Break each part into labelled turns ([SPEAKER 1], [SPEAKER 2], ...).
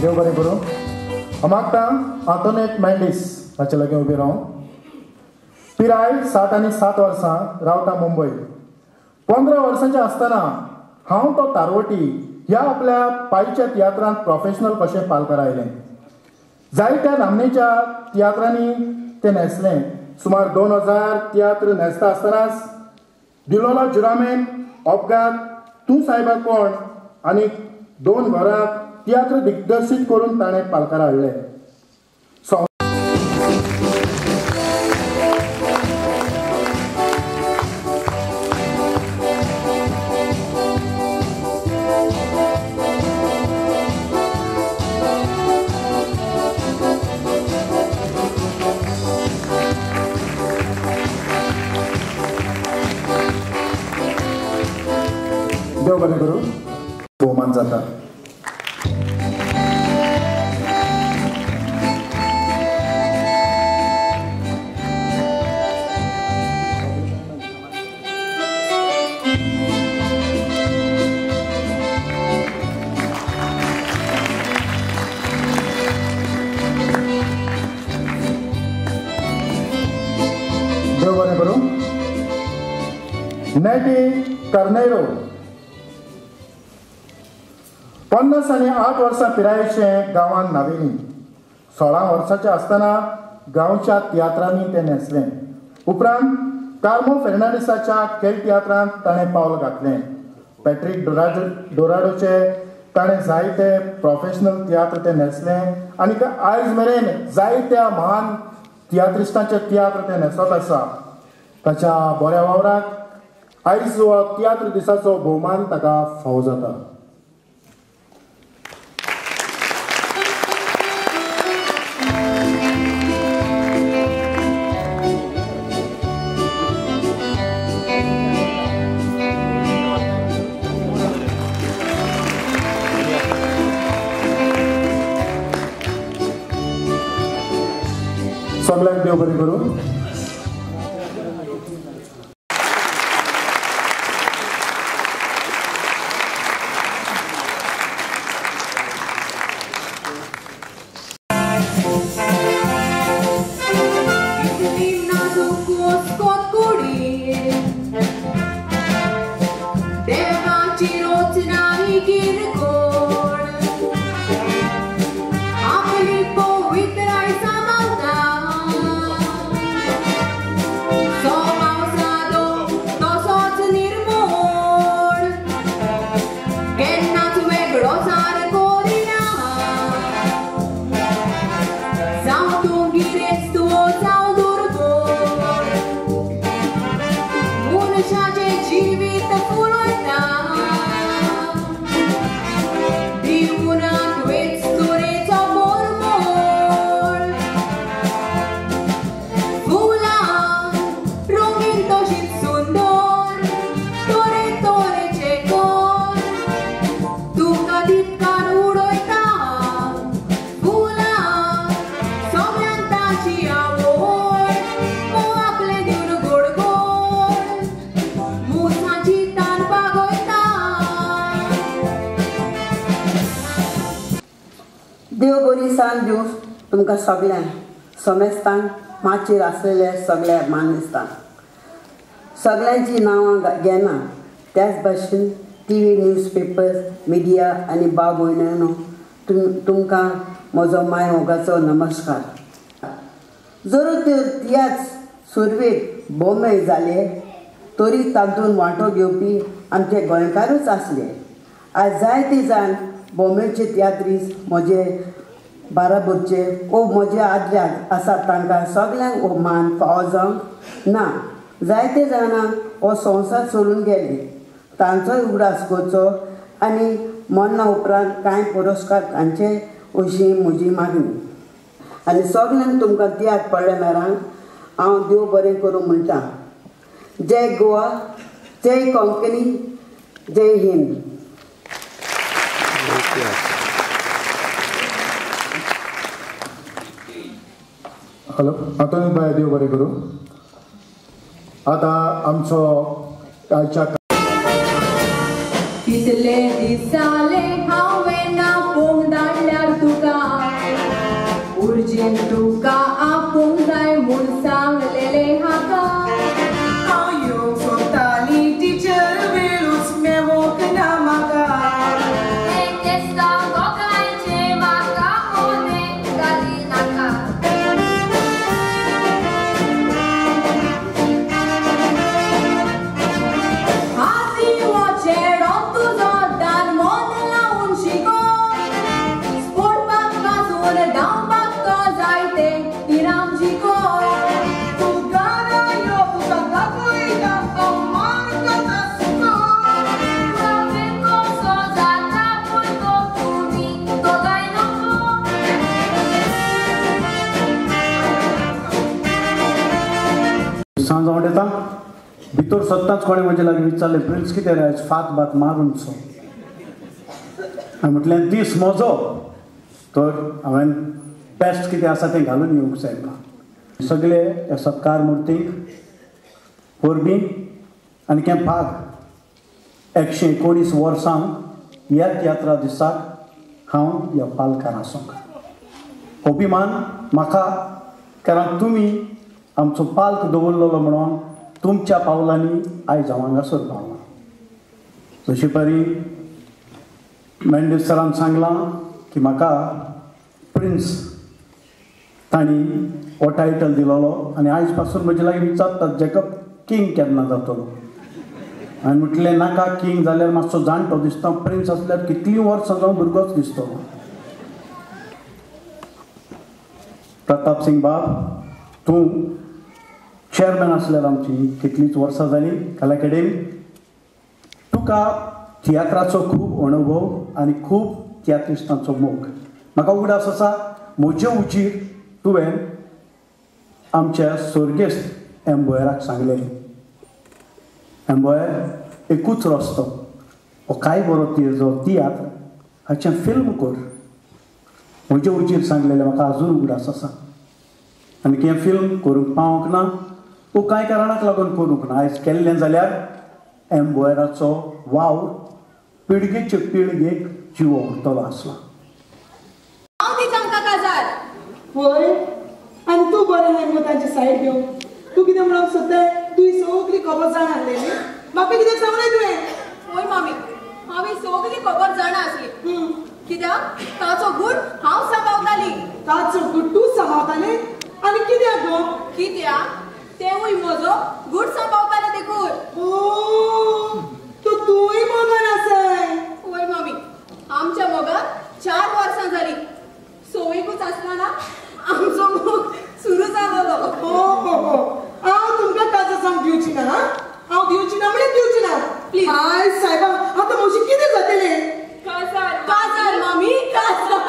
[SPEAKER 1] देव बरें करूं. मागता आंतोनेट मेंडीस हाचे लागीं उबी रावन. पिराय 7 आनी 7 वर्सां, रावता मुंबय. 15 वर्सांचे आसतना हांव तो तारवटी ह्या आपल्या पायच्या तियात्रांत प्रोफेशनल कशें पालकार आयलें. जायत्या नामनेच्या तियात्रांनी तें न्हेसलें. सुमार 2000 तियात्र न्हेसता आसतनाच दिलोलो जुरामेन, अपघात, तूं सायबा कोण आनी 2 घरां तियात्र दिग्दर्शीत करून ताणें पालकार हाडले. देव बरें करूं. भोवमान जाता. देव बरें करूं. नेटी कर्नेरो, 50 आनी 8 वर्सां पिरायेचे, गांवांत नावेली. 16 वर्सांचे आसतना गांवच्या तियात्रांनी तें न्हेसलें. उपरांत कार्मो फेर्नांडीसाच्या खेळ तियात्रांत ताणें पावल घातलें. पॅट्रीक डोराडोचे ताणें जायते प्रोफेशनल तियात्र ते न्हेसले आनी आयज मेरेन जायत्या महान तियात्रिस्टांचे तियात्र ते न्हेसत आसा. ताच्या बऱ्या वावराक आयज हो तियात्र दिसाचो भोवमान ताका फावो जाता. सगळ्यांक देव बरें करूं.
[SPEAKER 2] देव बरी सांज दिवं तुमकां सगळ्यांक, समेस्तांक, माचयेर आसलेले सगळ्या मानेस्तांक. सगळ्यांचीं नांवां घेना, त्याच भाशेन टी व्ही, न्यूजपेपर, मिडिया आनी भाव भयणांनो तुमकां म्हजो माय मोगाचो नमस्कार. जर त्यो तियात्र सुरवेक बोंबय जाले तरी तातूंत वांटो घेवपी आमचे गोंयकारूच आसले. आयज जायते जाण बोंबेचे तियात्रीस म्हजे बाराबोरचे ओ म्हजे आदले आसात, तांकां सगल्यांक हो मान फावो जावंक ना. जायते जाणां हो संवसार सोडून गेले, तांचोय उगडास करचो आनी मरणा उपरांत कांय पुरस्कार तांचे अशी म्हजी मागणी. आनी सगल्यांक तुमकां तियात्र पडले मेरांक हांव देव बरें करूं म्हणटा. जय गोवा, जय कोंकणी, जय हिंद.
[SPEAKER 1] हॅलो आंतोनी बाय, देव बरें करूं. आतां आमचो आयच्या
[SPEAKER 3] कितले दीस जाले हांवें ना फोन धाडल्यार तुका. तुजेन तुका आपूंक जाय म्हूण सांगलेलें हाका.
[SPEAKER 4] हांव येवंक सोदताली टिचर, वेळूच मेवोंक ना म्हाका.
[SPEAKER 3] हें केस्तांव दोगांयचें म्हाका मोनें घाली नाका. हाती हो चेडो तुजो दान मन लावन शिको, स्पोर्टपाक वाजून धांवपाक तो जायते इनाम जिको.
[SPEAKER 4] तूं घरा यो तुका दाखयता हांव मारता सुको.
[SPEAKER 3] तुका कसो जाता पूण तो तुमी दोगांय नको.
[SPEAKER 5] सांज हांव येता भितर सत्ताच कोणें म्हजे लागीं विचारलें, प्रिन्स कितें रे आयज फात भात मारून सो? हांवें म्हटलें दीस म्हजो तर हांवें बेस्ट कितें आसा तें घालून येवंक जाय म्हणून. सगळे ह्या सत्कार मुर्तीक परबीं आनी हें भाग 119 वर्सां ह्या तियात्रा दिसाक हांव ह्या पालकार आसूंक अभिमान म्हाका, कारण तुमी आमचो पाल्क दवरलेलो म्हणून तुमच्या पावलांनी आयज हांव हांगासर पावलां. जशे परी मेंडीस सरान सांगलां की म्हाका प्रिन्स तांणी हो टायटल दिलोलो आनी आयज पासून म्हजे लागीं विचारतात जेकब किंग केन्ना जातलो. हांवें म्हटलें नाका, किंग जाल्यार मातसो जाणटो दिसता, प्रिन्स आसल्यार कितलीं वर्सां जावं भुरगोच दिसतलो. प्रताप सिंग बाब, तूं चेअरमॅन आसल्यार आमची कितलींच वर्सां जालीं कला अकॅडमी, तुका तियात्राचो खूब अणभव आनी खूब तियात्रिस्तांचो मोग. म्हाका उगडास आसा म्हजे उजीर तुवें आमच्या स्वर्गेस्त एम्बोयराक सांगलें, एम्बोयर एकूच रस्तो हो काय बरो जो तियात्र हाचें फिल्म कर. म्हजे उजीर सांगलेलें म्हाका आजून उगडास आसा. आनी हें फिल्म करूंक पावंक ना वो कांय कारणाक लागून करूंक ना. आयज केल्लें जाल्यार एम्बोयराचो वावर पिळगेचे पिळगेक जिवो उरतलो आसलो.
[SPEAKER 3] हांव ती तांकां काजार.
[SPEAKER 4] वय आनी तूं बरें न्हय मुगो तांची सायड घेवन. तूं कितें म्हणूंक सोदताय? तुवें सगली खबर जाणा आसलेली, म्हाका कितें सांगलें तुवें?
[SPEAKER 3] वय मामी, हांव ही सगली खबर जाणा आसली. कित्याक ताचो गूट हांव सांबाळटाली.
[SPEAKER 4] ताचो गूट तूं सांबाळटाली? आनी कित्याक गो?
[SPEAKER 3] कित्याक तेवूय म्हजो गूट सांबाळटाले देखून.
[SPEAKER 4] ओ तो तूंय मोगान आसाय?
[SPEAKER 3] वय मामी, आमच्या मोगाक 4 वर्सां जालीं. सोवेकूच आसतना आमचो मोग सुरू जालोलो.
[SPEAKER 4] हो हो हो, हांव तुमकां काजार सांग दिवची ना. हांव दिवची ना म्हळ्यार दिवची ना.
[SPEAKER 3] प्लीज.
[SPEAKER 4] हाय सायबा, आतां म्हजें कितें जातलें?
[SPEAKER 3] काजार काजार मामी काजार.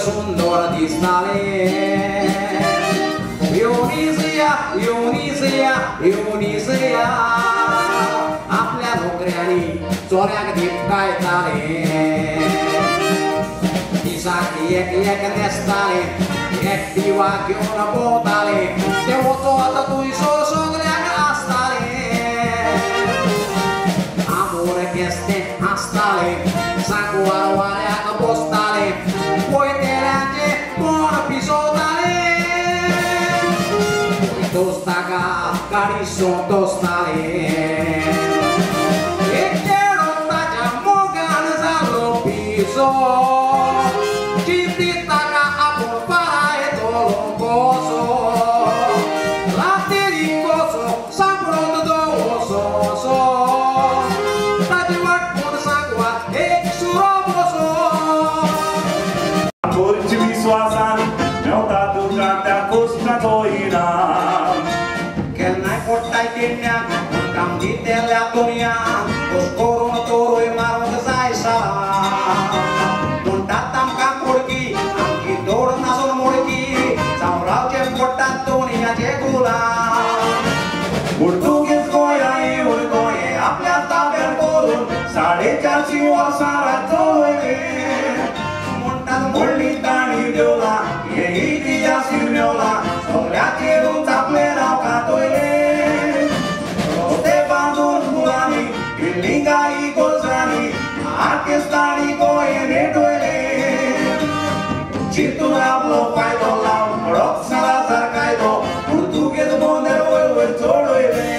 [SPEAKER 6] सुंदर दिसताले येवनीसया येवनीसया येवनीसया, आपल्या नोकऱ्यांनी चोऱ्याक दिपकायताले. दिसाक एक एक न्हेसताले, एक दिवा घेवन भोंवताले, ते वचत थंयसर सगळ्यांक आसताले. आमोर केसते आसताले, सांगवार वाऱ्याक बसताले, पयतेल्याचे कोण पिसवताले, दोस्ताका गाडी सोंतोसताले. एक चेडो ताच्या मोगान जालो पिसो, चिंतीत ताका आपूण पारायतलो कसो, रातीरी कसो सांपडत तो वसोसो, ताची वाट पूण सांगवात एक सुरो बसो.
[SPEAKER 7] विश्वासान मेवता तुका त्या कोश्टाचो इनाम.
[SPEAKER 6] केन्नाय पडटाय किण्ण्याक काम दितेल्या दुनिया, खोस करून तोरूय मारूंक जाय सलाम. म्हणटात आमकां कुडकी, आमची दोड नासून मोडकी, जावं रावचें पडटा दुनियाचे गुलाम.
[SPEAKER 7] पुर्तुगेज गोंया येवन गोंय आपल्या ताब्यार करून 450 वर्सां राजवले.
[SPEAKER 6] देवला हे इतिहासीर मेवला सगळ्याचेर आपले नांव कातोयले रस्ते बांदून मुलांनी बिल्डिंगा इगोर्जांनी पाकिस्तानी गोंय नेटोयले चिंतून आपलो फायदो लावन रॉक कायदो पुर्तुगेज बोंदेर वयर वयर चडयले.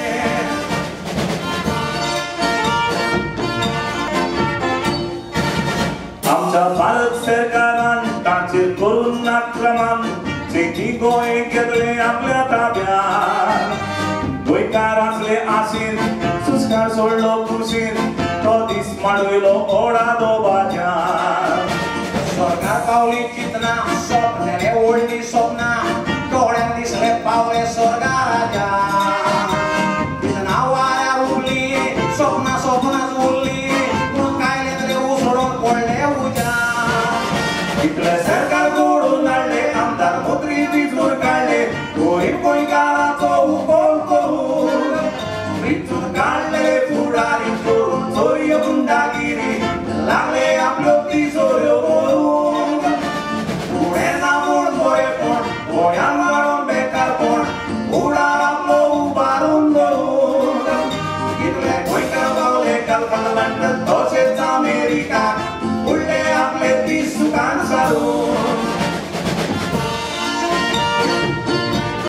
[SPEAKER 7] आमच्या भारत सरकारान ताचेर करून आक्रमण शेती गोंय घेतले आपल्या ताब्यात. गोंयकार आसले आशीन सुस्कार सोडलो कुशीन तो दीस माडयलो ओडा दोबाच्यान.
[SPEAKER 6] सरकार पावली चिंतना स्वप्नाले व्हडली स्वप्नां दोळ्यांक दिसले पावले स्वर्गाराच्या. चिंतना वाऱ्यार उरली स्वप्नां स्वप्नांच उरली पूण कायले उसळून पडले उज्यान.
[SPEAKER 7] इतले सरकार घडोवन हाडले आमदार मंत्री विंचून काडले गरीब गोंयकाराचो उपोल करून विंचून काडले फुडारी करून चोरयो गुंडागिरी लागले आपल्यो तिजोऱ्यो भरून. फुडें ना म्हूण बरेपण गोंयान वाडोवन बेकारपण फुडार आपलो उबारून दवरून. इतले गोंयकार पावले कलकत्ता लंडन तशेंच अमेरिका उरले आपले दीस सुखान सारून.